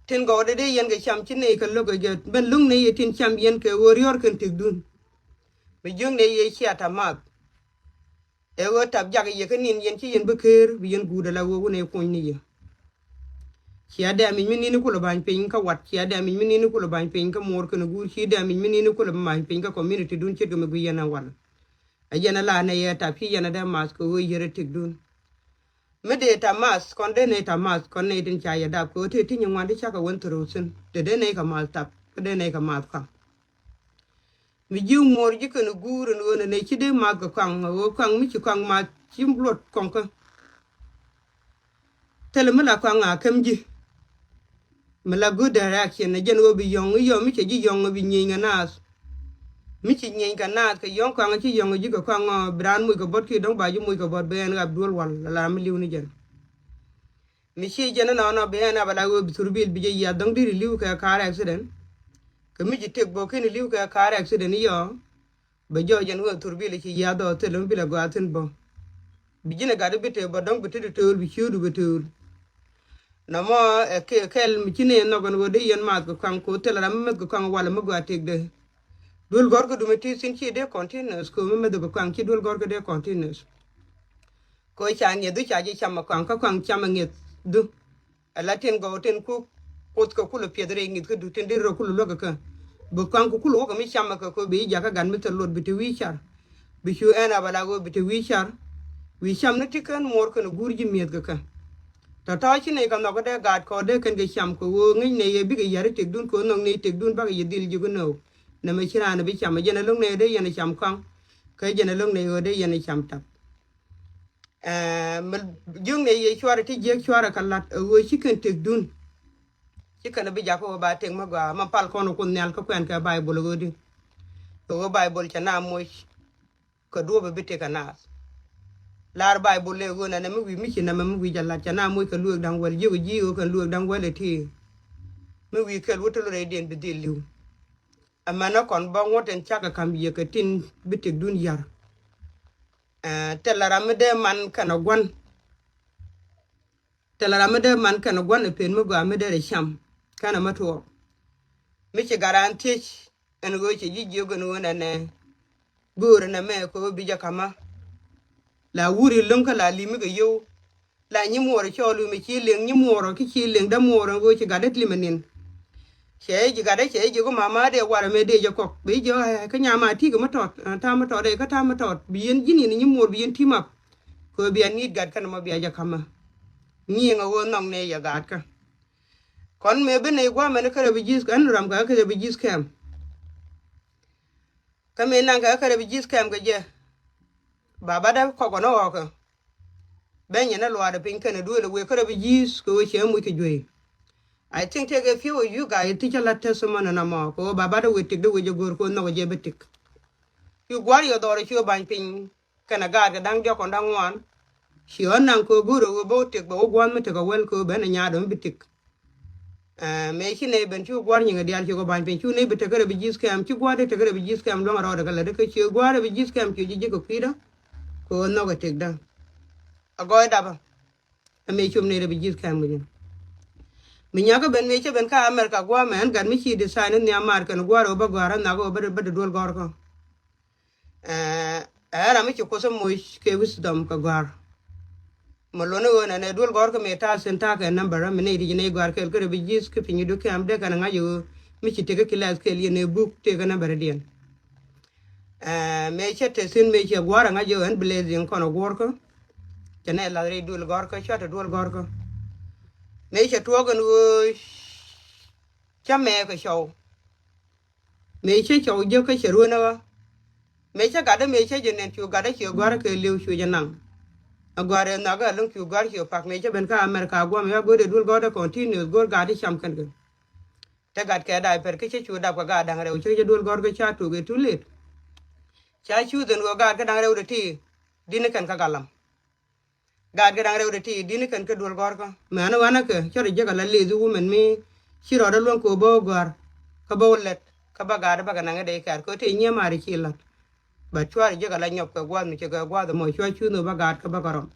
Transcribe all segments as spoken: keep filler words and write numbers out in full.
Tin gɔw dee dee yɛn kɛ cam ci nɛy kɛ lo̱k kɛ jɛ ben luŋ nɛy yɛ tin cam yɛn kɛ ɣöö riɔ̱ɔ̱r kɛn tëkdun. Mi jiök nɛy yɛ cia tap math. Ɛ ɣöö tap jak yɛ kä ni̱n yɛn ci yɛn bi ker bi yɛn guut ala ɣöö wun ɛ kuny ni yɛ. Cia dɛm i̱ mi ni̱n i̱ kulɛ ba̱ny piny kä wat, cia dɛm i̱ mi ni̱n i̱ kulɛ ba̱ny piny kä muɔɔr kɛn guur, ci dɛm i̱ mi ni̱n i̱ kulɛ ba̱ny piny kä community dun ce̱tkɛ mi gui̱c yɛn ɛ wal. Ɛ jɛn ɛ la nɛy ɛ tap ci yɛn ɛ dee math kɛ ɣöö yier ɛ tëkdun. Mi dee tap math kɔn dee nɛy tap math kɔn nɛy tin ca yɛ dap kɛ ɣöö tëë ti nyin ŋuan ti cakɛ wen thurou thi̱n, te dee nɛy kɛ math tap kä dee nɛy kɛ math kaŋ. Mi ji̱ muɔɔr ji̱ kɛn guur ɛn ɣöö nɛ nɛy ci dee math kɛ kaŋ, ɣöö kaŋ mi ci kaŋ math ci luɔt kɔŋkä. Thilɛ mi la kaŋ a käm ji̱. Mi la good direction ɛ jɛn ɣöö bi yɔ̱ŋ i̱ yɔ̱ mi cɛ ji̱ yɔ̱ŋ ɛ bi nyieny kɛ naath. Mi ci nyieny kɛ naath kɛ yɔ̱ŋ kaŋ ci yɔ̱ŋ ɛ ji̱ kɛ kaŋ ɔ bi raan moc kɛ bɔt kiɛ dɔ̱ŋ ba ji̱ moc kɛ bɔt bi ɛn ɣap duel wal la ram mi li̱w ni jɛn. Mi ci jɛn ɛnɔnɔ bi ɛn ɣap ala ɣöö bi thurbil bi jɛ yiath dɔ̱ŋ di̱t i̱ li̱w kɛ car accident. Kɛ mi ci tëk bä ken i̱ li̱w kɛ car accident i̱ yɔ̱. Bɛ jɔɔc ɛn ɣöö thurbil ci yiath ɔ thil mi bi la gɔaa thi̱n bä. Bi ji̱n ɛ gat i̱ bi tëë bä dɔ̱ŋ bi te di tööl bi ciöödu bi tööl. Nɔmɔ ɛ kɛ kɛl mi ci nɛ nhɔk ɛn ɣöö dee yɛn maath kɛ kaŋ ko̱ thil ram mi meth kɛ kaŋ walɛ mi gɔaa tëkdɛ. Duel gɔ̱rkä du mi ti thi̱n ci dee continuous ko̱ mi meth kɛ kaŋ ci duel gɔ̱rkä dee continuous. Ko̱ ca ŋi̱eth du ca ji̱ cam ɛ kaŋ kä kaŋ cam ɛ ŋi̱eth du. Ala tin gɔw tin ku kuoth kɛ kulɛ piɛth rɛy ŋi̱th kä du tin deri rɔ kulɛ luäk kɛ kɛ. Bi kɔaŋ ku kulɛ wä kɛ mi cam kɛ kɛ bi jakä gat mi thil luɔt bi te wi̱i̱ car. Bi cu ɛn ɣap ala ɣöö bi te wi̱i̱ car. Wi̱i̱ cam ni ti kɛn muɔɔr kɛn guur ji̱ mi̱eth kɛ kɛ. Tɔ̱tɔ̱ ci nɛy kɛ nhɔk dee gaat kɔɔr dee kɛn kɛ cam kɛ ɣöö ŋäc nɛy yɛ bikɛ yär i̱ tëkdun kɛ ɣöö nhɔk nɛy tëkdun bakɛ yɛ dhil ji̱ kɛ nöök. Nɛmɛ ci raan bi cam ɛ jɛn ɛ lo̱ŋ nɛy dee yɛn ɛ cam kɔaŋ. Kɛ jɛn ɛ lo̱ŋ nɛy ɣöö dee yɛn ɛ cam tap. Ɛ, mi jiökni yɛ cuarɛ ti jiäk cuarɛ kɛ la̱t ɛ ɣöö ci kɛn tëkdun. Ci kɛn bi jakä ɣöö ba tëk mi gɔaa ma pal kɔn ɛ Kuoth Nhial kä kuɛn kɛ Baibol ɛ ɣöö di. Ɛ ɣöö Baibol cɛ na moc kɛ duɔ̱ɔ̱p ɛ bi tëk ɛ naath. Lar Baibol ɛ ɣöö nɛnɛ mi wi̱i̱ mi ci nɛmɛ mi wi̱i̱ jɛ la̱t cɛ na moc kɛ lueek da̱ŋ wäl jiök ɛ ji̱ ɣöö kɛn lueek da̱ŋ wäl ɛ ti. Mi wi̱i̱ kɛl wä te lo̱r rɛydiɛn bi dhil li̱w. Ɛmɛnɛ kɔn bä ŋuɔ̱t ɛn cakɛ ka̱m yɛ kɛ tin bi tëkdun ya̱r. Ɛ, thilɛ ram mi dee man kɛnɛ gua̱n. Thilɛ ram mi dee man kɛnɛ gua̱n ɛ pen mi gɔaa mi dee rɛ cam kɛnɛ mi tuɔɔk. Mi ci gat raan thiec ɛn ɣöö cɛ ji̱ jiök ɛn ɣöö nɛnɛ. Göörä nɛmɛ kɛ ɣöö bi jɛ ka̱mä. La wuri lo̱ŋ kä la li̱mi kɛ yio̱w. La nyi muɔɔrä cɔɔl wi̱i̱ mi ci liŋ nyi muɔɔrä kä ci liŋ dee muɔɔrä ɣöö ci gatdä limɛ ni̱n. Cɛ ji̱ gatdä cɛ ji̱ jiök mama dee warɛ mëë dee jɛ kɔk bi jiök ɛ kä nyama ti̱i̱ kɛ mi tɔt, ɛ, ta̱a̱ mi tɔt ɛ kä ta̱a̱ mi tɔt bi yɛn ji̱ ni̱n nyi muɔɔr bi yɛn ti̱i̱ map. Kɛ ɣöö bi a ni̱i̱t gat kɛn mɔ bi a jɛ ka̱mä. Nyiŋ a ɣöö nhɔk nɛ yɛ gaat kä. Kɔn mëë bi nɛy gua̱a̱mɛn kä refugees ɛn ram kɛ kä refugees camp. Kä mëë naŋ kɛ kä refugees camp kɛ jɛ. Ba ba dee kɔk kɔn ɣɔɔkä. Bɛ nyɛ ni luaadɛ piny kɛnɛ duëël ɛ wëë kä refugees kɛ ɣöö cɛ muc kɛ juey. I think take a few of you guys ti cä la testimony nɔmɔ kɛ ɣöö ba ba dee wëë tik dee wëë jɛ go̱o̱r kɛ ɣöö nhɔk jɛ bi tik. Cu gua̱r yɛ dhɔr cu ba̱ny piny kɛnɛ gaat kɛ da̱ŋ diɔ̱k kɔn da̱ŋ ŋuan. Ci ɣän naŋ kɛ ɣöö go̱o̱r ɛ ɣöö bä wä tik bɛ wä gua̱n mi tik ɛ wɛl kɛ ɣöö bɛ ni nyaat ɔ mi bi tik. Ɛ, mëë ci nɛy ben cu gua̱r nyiŋ diaal ci kɔ ba̱ny piny cu nɛy bi tekɛ refugees camp ci gua̱r dee tekɛ refugees camp luäŋ rɔɔdɛ kɛ lät kä ci gua̱r refugees camp ci ji̱ ji̱ kɛ kui̱dä. Kɛ ɣöö nhɔk ɛ tekdä. A gɔɔy dapä. Ɛ mëë cop nɛy refugees camp kɛ ji̱n. Mi nyakä ben mëë cä ben kä America gua̱a̱mɛ ɛn gat mi ci design ni nhiam maar kɛn gua̱r ɣöö bä gɔ̱a̱r ɛ nhak ɣöö bä dee duel gɔ̱rkä. Ɛ, ɛ ram mi ci Kuoth ɛ moc kɛ wisdom kɛ gɔ̱a̱r. Mɛ luɔ̱n i̱ ɣöö nɛnɛ duel gɔ̱rkä mëë ta̱a̱ thi̱n ta̱a̱ kɛ number mi nɛy ti ci nɛy gɔ̱a̱r kɛɛl kä refugees kä piny i̱ du kɛm dee kɛn ɛ ŋa̱c i̱ ɣöö mi ci tekɛ kilath kɛɛl yɛn ɛ buk tekɛ number diɛn. Ɛ, mëë cä te thi̱n mëë cɛ gua̱a̱r ɛ ŋa̱c i̱ ɣöö ɛn blessing kɔn ɛ guɔ̱rkä. Cɛ nɛ lath rɛy duel gɔ̱rkä cua te duel gɔ̱rkä. Mëë cɛ tuɔɔk ɛn ɣöö cä mɛɛk ɛ cɔw. Mëë cä cɔw jiäk kä cɛ ruën ɣä. Mëë cä gatdä mëë cä jɛ nɛn cu gatdä ciɛ gɔ̱a̱rä kɛ li̱w cu jɛ naŋ. Ɛ gɔ̱a̱rɛ nhɔakä ɛlɔ̱ŋ cu gɔ̱a̱r ciɛ pak mëë cä ben kä America gua̱a̱mɛ ɣä go̱o̱rɛ duel gɔ̱a̱rä continuous go̱o̱r gatdä cam kɛn kɛ. Te gat kɛ diaper kä cä cu dap kɛ gat da̱ŋ rɛw cä jɛ duel gɔ̱a̱rä kä ca tuk ɛ too late. Ca cu dhɛn ɣöö gat kä da̱ŋ rɛw dee ti di̱n kɛn kä galam. Gaat kɛ da̱ŋ rɛw dee ti di̱n kɛn kä duel gɔ̱rkä. Mɛn wanɛ kɛ cä rɔ jek ala leth i̱ wumɛn mi ci rɔɔdɛ luäŋ kɛ ɣöö bä wä gɔ̱a̱r kä bä wä lät kä bä gaat bä kɛ naŋ i̱ dee kɛɛr kɛ ɣöö tëë nyiee maari ci la̱t. Bä cuarɛ jek ala nyɔp kɛ gua̱a̱th mi cɛ kɛ gua̱a̱th ɛmɔ cua cuuth ni bä gaat kä bä kɛ rɔm.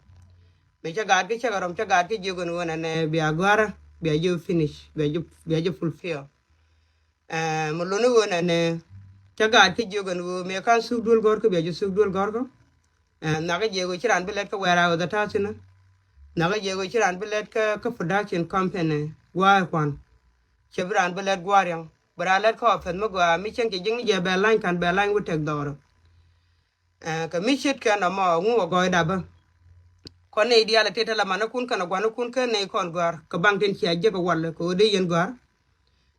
Mi cä gaat kä cä kɛ rɔm cä gaat kä jiök ɛn ɣöö nɛnɛ bia gɔ̱a̱rä. bia jɛ finish, bia jɛ, bia jɛ fulfill. Ɛɛ, mi luni ɣöö nɛnɛ cä gaat kä jiök ɛn ɣöö mëë ka̱n thuk duel gɔ̱rkä bia jɛ thuk duel gɔ̱rkä. Ɛɛ, nhɔakä jɛ ɣöö ci raan bi lɛt kä wɛɛr a ɣöö dhɛ ta̱a̱ thi̱n. Nhɔakä jɛ ɣöö ci raan bi lɛt kä, kä production company gua̱a̱th kuan. Cɛ bi raan bi lɛt gua̱a̱r yɔ̱ŋ, bi raan lɛt kä office mi gɔaa mi cieŋ cɛ jiäkni jɛ bɛ lany ka̱n bɛ lany wä tɛk dhɔrä. Ɛɛ, kɛ mi ce̱tkɛ nɔmɔ ŋu wä gɔɔy dapä. Kɔn nɛy diaal a tet ala manikun kɛnɛ gua̱nikun kä nɛy kɔn gɔ̱a̱r kɛ baŋ tin cia jiäk ɛ walɛ kɛ ɣöö dee yɛn gɔ̱a̱r.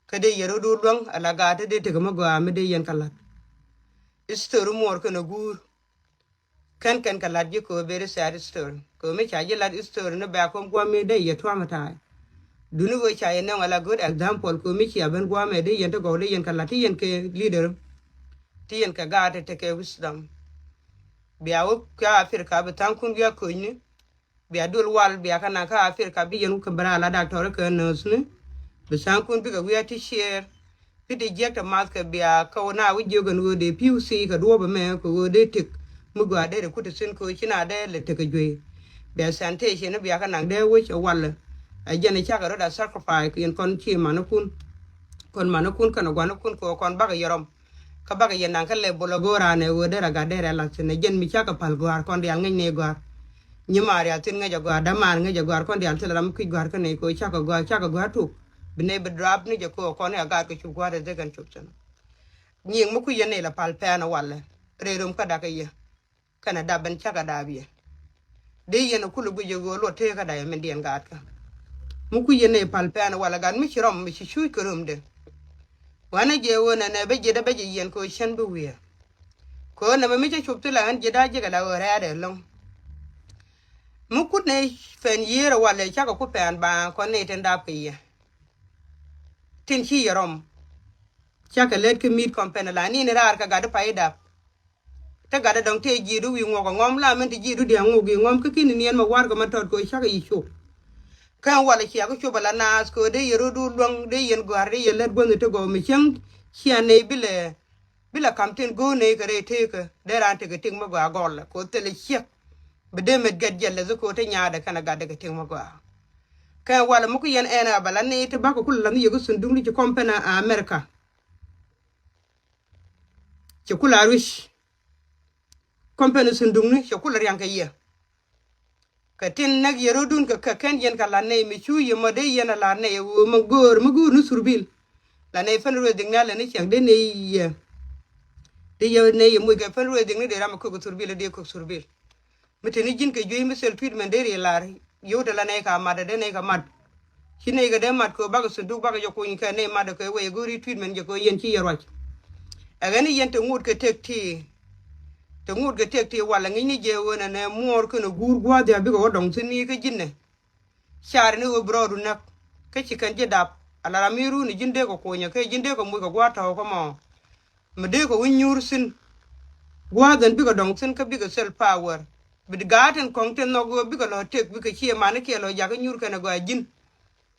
Kä dee yɛn rot wä luäŋ ala gaat te dee tekɛ mi gɔaa mi dee yɛn kɛ la̱t. History muɔɔr kɛnɛ guur. Kɛn kɛn kɛ la̱t ji̱ kɛ ɣöö very sad history kɛ ɣöö mi ca ji̱ la̱t history ni bɛ a kom gua̱a̱m mi dee yɛ traumatize. Duni ɣöö ca yɛ nɛŋ ala good example kɛ ɣöö mi cia ben gua̱a̱m ɛ dee yɛn te gɔw dee yɛn kɛ la̱t ti yɛn kɛ leader. Ti yɛn kɛ gaat te tekɛ wisdom. Bia wä kä Africa bi tha̱a̱ŋkun wiak könyni. Bia duel wal bia kä naŋ kä Africa bi yɛn wä kä bɛ raan la doctor kɛ nurse ni. Bi tha̱a̱ŋkun bikɛ wiak ti share. Pi ti jiäk te math kɛ bia kä wä na wä jiök ɛn ɣöö dee pi̱w thi̱i̱ kɛ duɔ̱ɔ̱p ɛmɛ kɛ ɣöö dee tëk mi gɔaa dee rɛ kut ti thi̱n kɛ ɣöö ci na dee lɛ tëk kɛ juey. Bia sanitation ni bia kä naŋ dee wec ɛ walɛ. Ɛ jɛn ɛ cakɛ rot a sacrifice kɛ yɛn kɔn ci manikun. Kɔn manikun kɛnɛ gua̱nikun kɛ ɣöö kɔn bakɛ yɛ rɔm. Kä bakɛ yɛ naŋ kä level a go̱o̱r raan ɛ ɣöö derɛ gat derɛ lath thi̱n ɛ jɛn mi cakɛ päl gɔ̱a̱r kɔn diaal ŋäc nɛy gɔ̱a̱r. Nyi maar ya thi̱n ŋäc a gɔ̱a̱r dämaan ŋäc a gɔ̱a̱r kɔn diaal thilɛ ram mi kui̱c gɔ̱a̱r kä nɛy kɛ ɣöö cakɛ gɔ̱a̱r cakɛ gɔ̱a̱r tuk. Bi nɛy bi drop ni jɛ kɛ ɣöö kɔn ya gaat kɛ cup gɔ̱a̱r ɛ dhek ɛn cup thi̱n. Nyiŋ mi kui̱c yɛn nɛy la pal pɛn ɛ walɛ rɛy rom kä dakä yɛ. Kɛnɛ dap ben cakɛ dap yɛ. Dee yɛn kulɛ guic ɛ ɣöö luɔt tëëkä dap yɛ min diɛn gaatkä. Mi kui̱ yɛn nɛy pal pɛn walɛ gat mi ci rɔm mi ci cuuc kɛ römdɛ. Wanɛ jɛ ɣöö nɛnɛ bä jiɛt ɛ bä jɛ yɛn kɛ ɣöö cän bi wiee. Kɛ ɣöö nɛmɛ mi cä cop thilɛ ɣän jiɛt da̱a̱ jekɛ la ɣöö rɛɛt ɛ lo̱ŋ. Mi kut nɛy pɛn yiëër ɛ walɛ cakɛ ku pɛn baaŋ kɔn nɛy tin dap kɛ yɛ. Tin ci yɛ rɔm. Cakɛ lät kä mi̱i̱t kɔn pɛn ɛ la ni̱n raar kɛ gat di pay dap. Te gatdä dɔ̱ŋ tëë ji̱i̱du wi̱i̱ ŋuɔk ɛ ŋɔm la min ti ji̱i̱du dia̱a̱ŋ ŋuɔk i̱ ŋɔm kä ki̱n niɛn mɛ warkɛ mɛ tɔt kɛ ɣöö cakɛ yic cop. Kä ɛn walɛ ciakä cop ala naath kɛ ɣöö dee yɛ rot wä luäŋ dee yɛn gɔ̱a̱r dee yɛ lät guänh te gɔw mi cäŋ. Cia nɛy bi lɛ bi lɛ ka̱m tin go̱o̱r nɛy kɛ rɛy teekä dee raan tekɛ tik mɛ gɔaa gɔlɛ kɛ ɣöö thilɛ ciek. Bi dee met gɛt jɛl lɛ dhi kɛ ɣöö te nyaadɛ kɛnɛ gatdɛ kɛ tik mɛ gɔaa. Kä ɛn walɛ mi ku yɛn ɛn ɛ bɛ la nɛy te ba̱kɛ kulɛ la̱th ni yɛ kä thundukni ci kɔm pɛn a America. Cɛ kulɛ a rui̱c. Company thundukni cɛ kulɛ riaŋ kɛ yɛ. Kɛ tin näk yɛ rotdun kɛ kɛ kɛn yɛn kɛ la nɛy mi cu yɛ mɔ dee yɛn a la nɛy ɛ ɣöö mɛ göör mi göör ni thurbil. La nɛy fundraising ni a lɛ ni cɛŋ dee nɛy yɛ. Dee yɛ nɛy yɛ moc kɛ fundraising ni dee ram a kök thurbil a dee kök thurbil. Mi teni ji̱n kɛ juey mi thil treatment dee ri lar. Yio̱w te la nɛy ka mat dee nɛy ka mat. Ci nɛy kɛ dee mat kɛ bakɛ thunduk bakɛ jɛ kuny kɛ nɛy mat kɛ wee go̱ri treatment jɛ kɛ yɛn ci yɛ ruac. Ɛ ɣän ni yɛn te ŋot kɛ tek ti. Te ŋot kɛ tek ti walɛ ŋi̱cni jɛ ɣöö nɛnɛ muɔɔr kɛnɛ guur gua̱a̱th dhia bikɛ wä dɔŋ thi̱n ni kä ji̱n nɛ. Car ni ɣöö bi rɔɔdu näk kä ci kɛn ji̱ dap ala ram mi run ji̱n dee kɛ kunyä kä ji̱n dee kɛ muc kɛ gua̱a̱th tɔ̱ɔ̱k kä mɔ. Mi dee kɛ wi̱c nyuur thi̱n. Gua̱a̱th ɛn bikɛ dɔ̱ŋ thi̱n kä bikɛ thil power. Bi gaat tin kɔ̱ŋ tin nhɔk ɣöö bikɛ lɔ tëk bikɛ cie mani kiɛ lɔ jakä nyuur kɛnɛ gɔaa ji̱n.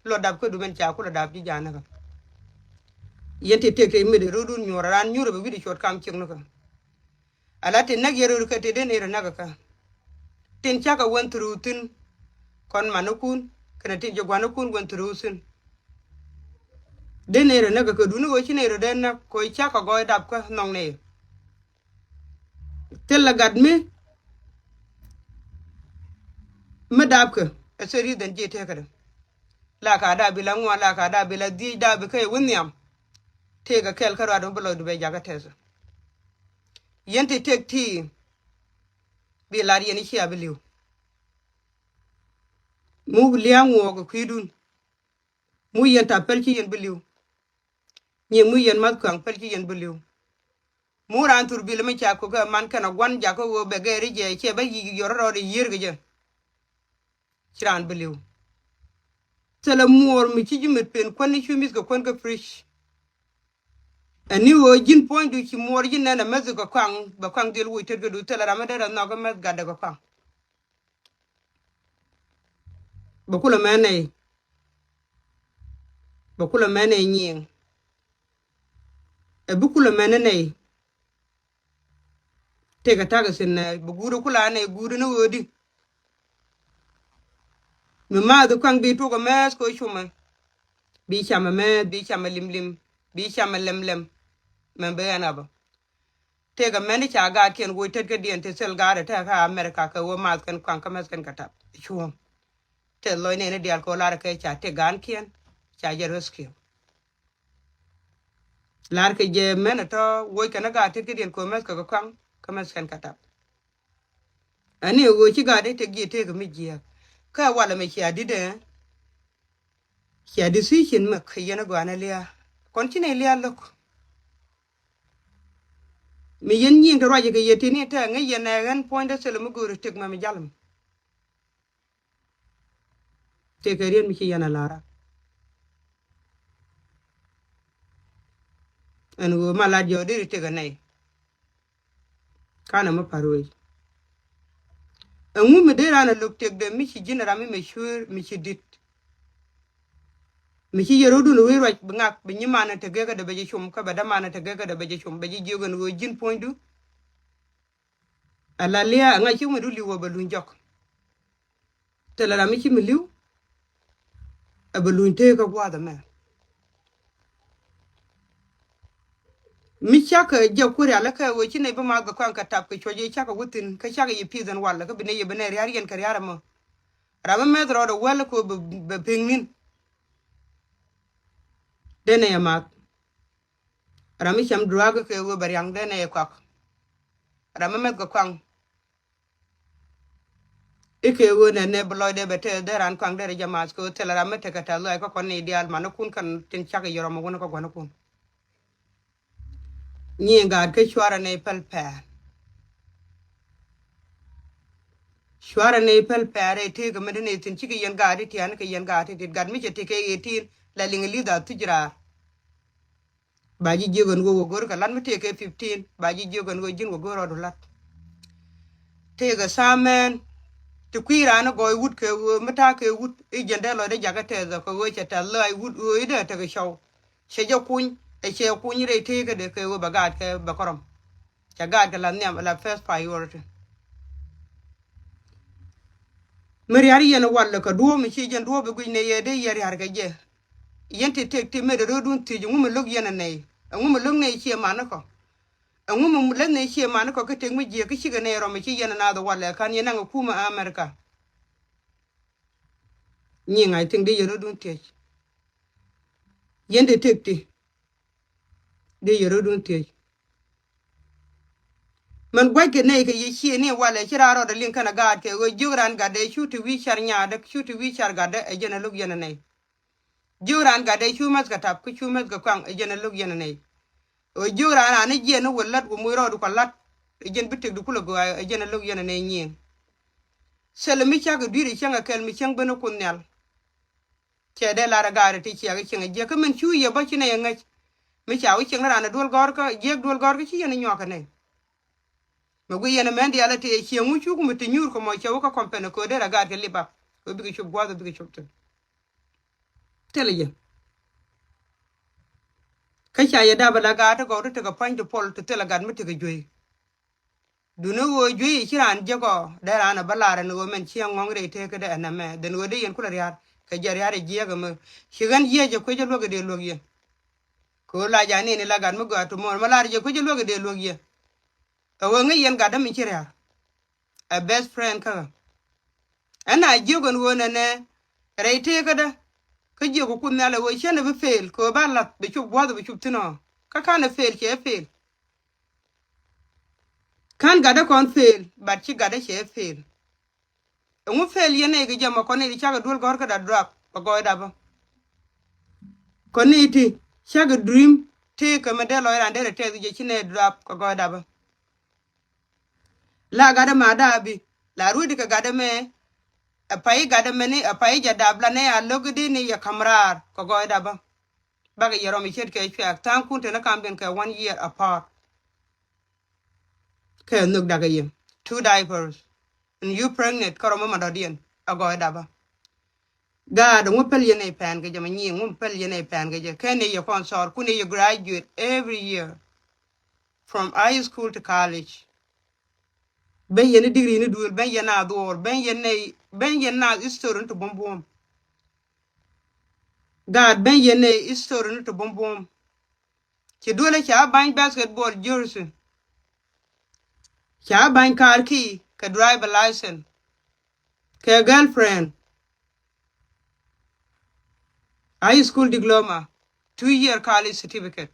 Lɔ dap kä dumɛn ca kulɛ dap ji̱ ja̱a̱n näkä. Yɛn ti tëk tëk mi dee rot dun nyuur raan nyuur ɛ bɛ wi̱cdɛ cuɔt kam ciek näkä. Ala tin näk yɛn röör kä ti den i̱ rɔ näk kä. Tin cakɛ went through thi̱n. Kɔn manikun kɛnɛ tin jɛ gua̱nikun went through thi̱n. Den i̱ rɔ näk kä duni ɣöö ci nɛy rɔ den näk kɛ ɣöö cakɛ gɔɔy dap kä nhɔk nɛy. Thilɛ gat mi mi dapkɛ ɛ thil ri̱th ɛn ji̱ tekädɛ. La ka dap bi la ŋuan la ka dap bi la dhiec dap bi kä i̱ wi̱n nhiam. Tëëkɛ kɛl kä ruat mi bi lɔcdu bɛ jakä tɛth. Yɛn ti tëk ti bi lar yɛn i̱ cia bi li̱w. Mu lia̱a̱ ŋuɔɔk ɛ kui̱dun. Mu yɛn tap päl ci yɛn bi li̱w. Nyiŋ mu yɛn math kuaŋ päl ci yɛn bi li̱w. Mu raan thurbil mi ca ko̱kä man kɛn a gua̱n jakä ɣöö bɛ gɛɛri jɛ cɛ bä yic yɔr rɔɔdɛ yiër kɛ jɛ. Ci raan bi li̱w. Thilɛ muɔɔr mi ci ji̱ mit pen kuän ni cu mi̱th kɛ kuän kä fridge. Ɛn ni ɣöö ji̱n puɔ̱nydu ci muɔɔr ji̱n nɛn a mäth kɛ kuaŋ bɛ kuaŋ dhil woc tetkädu thilɛ ram mi derɛ nhɔk kä mäth gatdɛ kɛ kuaŋ. Bɛ kulɛ mɛn nɛy. Bɛ kulɛ mɛn nɛy nyiŋ. Ɛ bi kulɛ mɛn nɛy. Tëëkɛ ta̱kɛ thi̱n nɛ bi guut kulɛ a nɛy guut ni ɣöödi. Mi maath kuaŋ bi tuɔk ɛ mɛth kɛ cumɛ. Bi camɛ mɛ, bi camɛ limlim, bi camɛ lɛmlɛm. Mɛn bi ɛn ɣabä. Tëëkɛ mɛn i̱ ca gaatkiɛn woc tetkädiɛn ti thil gaat ɛ tɛ̈kä America kɛ ɣöö maathkɛn kuaŋ kä mäthkɛn kɛ tap cuɔ̱ɔ̱ŋ. Tëë lɔc nɛɛni diaal kɛ ɣöö lar kɛ ca tëk gaankiɛn ca jɛ rescue. Lar kɛ jɛ mɛn ɛ tɔ̱ woc kɛn ɛ gaat tetkädiɛn kɛ ɣöö mäthkɛ kɛ kuaŋ kä mäthkɛn kɛ tap. Ani ɣöö ci gaat i̱ tëk ji̱ tëëkɛ mi jiääk kä walɛ mɛ cia di̱t ɛ. Cia decision mɛ kɛ yɛn ɛ gɔaa ni lia̱a̱ kɔn ci nɛy lia̱a̱ lo̱k. Mi yɛn nyiŋ te ruacɛ kɛ yɛ tini te ŋäc yɛn ɛ ɣän puɔ̱nydä thilɛ mi go̱o̱ri tëk mɛ mi jalä mi. Tëkɛ riet mi ci yɛn a la̱ra. Ɛn ɣöö ma lat jɔɔk deri tëkɛ nɛy. Kanɛ mi pa̱r wec. Ɛŋu mi dee raan a lo̱k tëkdɛ mi ci ji̱n ram mi mɛ cuëër mi ci di̱t. Mi ci yɛ ro̱dun wec ruac bi ŋak bi nyimanɛ te gekädɛ bɛ jɛ cum kä bɛ dämanɛ te gekädɛ bɛ jɛ cum bɛ ji̱ jiök ɛn ɣöö ji̱n puɔ̱nydu. Ala lia̱a̱ ɛŋa ci mi du li̱w ɛ bɛ luny jɔk. Thilɛ ram mi ci mi li̱w ɛ bɛ luny tëëkä gua̱a̱th ɛmɛ. Mi cakɛ jɛ ku rial kä ɣöö ci nɛy bi maath kɛ kuaŋ kɛ tap kɛ cuɔc i̱ cakɛ wä thi̱n kä cakɛ yɛ pi̱i̱th ɛn wal kä bi nɛy yɛ bi nɛy ria̱r yɛn kɛ ria̱r ɛmɔ. Ram mi mɛth rɔɔdɛ wäl kä ɣöö bɛ, bɛ pi̱ŋ ni̱n. Dee nɛy ɛ maath. Ram mi cam drug kɛ ɣöö bɛ riaŋ dee nɛy ɛ kɔak. Ram mi mɛth kɛ kuaŋ. Ikɛ ɣöö nɛ nɛ bi lɔcdɛ bɛ tɛth dee raan kɔaŋ derɛ jɛ maath kɛ ɣöö thilɛ ram mi tekɛ tɛth lɔc kä kɔn ni diaal manikun kɛn tin cak i̱ yɔrɔm ɛ wun kä gua̱nikun. Nyi gaat kä cuarɛ nɛy päl pɛɛr. Cuarɛ nɛy päl pɛɛr ɛ tëëkɛ mi dee nɛy thi̱n cikɛ yɛn gaat i̱ tian kɛ yɛn gaat i̱ tit gat mi cɛ ti kɛ ɣëë tin la liŋ i̱ li̱th a thuc raar. Ba ji̱ jiök ɛn ɣöö wä go̱r kɛ lat mi tëëkɛ fifteen ba ji̱ jiök ɛn ɣöö ji̱n wä go̱r rɔɔdu lat. Tëëkɛ tha̱a̱ŋ mɛn ti kui̱ raan i̱ gɔɔy wut kɛ ɣöö mi ta̱a̱ kɛ wut i̱ jiɛn dee lɔcdɛ jakä tɛth ɔ kɛ ɣöö cɛ tɛth lɔc wut ɣöö i̱ dee tekɛ cɔw. Cɛ jɛ kuny ɛ cɛ kuny rɛy tëëkädɛ kɛ ɣöö bɛ gaatkɛ bɛ kärɔm. Cɛ gaatkɛ la nhiam la first priority. Mi ria̱r yɛn walɛ kɛ duɔ̱ɔ̱p mi ci jɛn duɔ̱ɔ̱p i̱ guic nɛ yɛ dee yɛ ria̱r kɛ jɛ. Yɛn ti tëk ti mëë dee röödun thiec ɛŋu mi lo̱k yɛn ɛ nɛy ɛŋu mi lo̱k nɛy ciɛ manikɔ. Ɛŋu mi leth nɛy ciɛ manikɔ kä tëk mi jiɛk kä cikɛ nɛy rɔm i̱ ci yɛn ɛ naath ɛ walɛ ka̱n yɛn naŋ ɛ kumɛ America. Nyiŋ I think dee yɛ röödun thiec. Yɛn ti tëk ti dee yɛ röödun thiec. Mɛn gua̱ckɛ nɛy kɛ yɛ ciëëni walɛ ci raan rɔɔdɛ liŋ kɛnɛ gaatkɛ ɣöö jiök raan gatdɛ cu ti wi̱i̱ car nyaatdä cu ti wi̱i̱ car gatdä ɛ jɛn ɛ lo̱k yɛn ɛ nɛy. Jiök raan gatdɛ cu mäth kɛ tap kä cu mäth kɛ kuaŋ ɛ jɛn ɛ lo̱k yɛn ɛ nɛy. Ɣöö jiök raan raan i̱ jiɛn i̱ wä la̱t wä muc rɔɔdu kɔ la̱t ɛ jɛn bi tëkdu kulɛ gɔaa ɛ jɛn ɛ lo̱k yɛn ɛ nɛy nyiëëŋ. Thilɛ mi cakɛ dui̱r ɛ cäŋ ɛ kɛl mi cäŋ ben ɛ Kuoth Nhial. Cɛ dee lar ɛ gaari ti ciɛk i̱ cieŋ ɛ jiäk kä min cu yɛ bä ci nɛy ɛ ŋäc. Mi ca wi̱c cieŋ ni raan ɛ duel gɔ̱rkä jiäk duel gɔ̱rkä ci yɛn ɛ nyuak kɛ nɛy. Mɛ guiy yɛn ɛ mɛn diaal ɛ tëë cieŋ wi̱c cuk mi ti nyuur kɛ mɔ cɛ wä kä kɔmpɛn ɛ köö dee rɛ gaat kɛ lip up. Kɛ bikɛ cop gua̱th ɛ bikɛ cop thi̱n. Thilɛ jɛ. Kä ca yɛ dap ɛ la gaat ti gɔw ti tekɛ pua̱ny ti puɔl ti thilɛ gat mi tekɛ juey. Duni ɣöö juey ci raan jiäk ɔ dee raan ɛ bä lar ɛn ɣöö mɛn ci ɛŋɔ̱ŋ rɛy tëëkädɛ ɛn ɛmɛ dhen ɣöö dee yɛn kulɛ ria̱a̱r kɛ jɛ ria̱a̱r ɛ jiääk ɛmɛ. Ci ɣän jiääk jɛ kuec ɛ luäk ɛ dee luäk yɛ. Kɛ ɣöö la ja̱ nini la gat mi gɔaa ti muɔ̱ɔ̱n mɛ lar jɛ kuec ɛ luäk ɛ dee luäk yɛ. Ɛ ɣöö ŋäc yɛn gatdä mi ci ria̱a̱r. Ɛ best friend kä ɣä. Ɛn a jiök ɛn ɣöö nɛnɛ rɛy tëëkädä. Kä jiök ɛ Kuoth Nhial ɛ ɣöö cän ɛ bi fail kɛ ɣöö ba la̱th bi cop gua̱th bi cop thi̱n ɔ. Kä ka̱n ɛ fail cɛ ɛ fail. Ka̱n gatdä kɔn fail but ci gatdä cɛ ɛ fail. Ɛŋu fail yɛn nɛy kɛ jɛ mɔ kɔn nɛy ti cakɛ duel gɔ̱rkä da drop kɛ gɔɔy dapä. Kɔn nɛy ti cakɛ dream tëëkä mɛ dee lɔc raan derɛ tɛth jɛ ci nɛy drop kɛ gɔɔy dapä. La gatdä ma daabi la ruet kɛ gatdä mɛ. Ɛ pay gatdä mɛ ni ɛ pay jɛ dap la nɛy a lo̱k di ni yɛ ka̱m raar kɛ gɔɔy dapä. Bakɛ yɛ rɔm i̱ ce̱tkɛ cuɛk tha̱a̱ŋkun te ni ka̱m biɛn kɛ one year apart. Kɛ nhök dakɛ yɛ two diapers. And you pregnant kä rɔm mi ma dɔ̱diɛn a gɔɔy dapä. Gaat ŋu päl yɛn ɛ pɛn kɛ jɛ ma nyiŋ ŋu päl yɛn ɛ pɛn kɛ jɛ kɛn ɛ yɛ kɔn sɔɔr kun ɛ yɛ graduate every year. From high school to college. Ben yɛn ni degree ni duël ben yɛn na dhuɔɔr ben yɛn nɛ ben yɛn na history ni ti buɔ̱m buɔ̱m. Gaat ben yɛn ɛ history ni ti buɔ̱m buɔ̱m. Ci duëlä ca ba̱ny basketball jersey. Ca ba̱ny car key kɛ driver license. Kɛ girlfriend. High school diploma. Two year college certificate.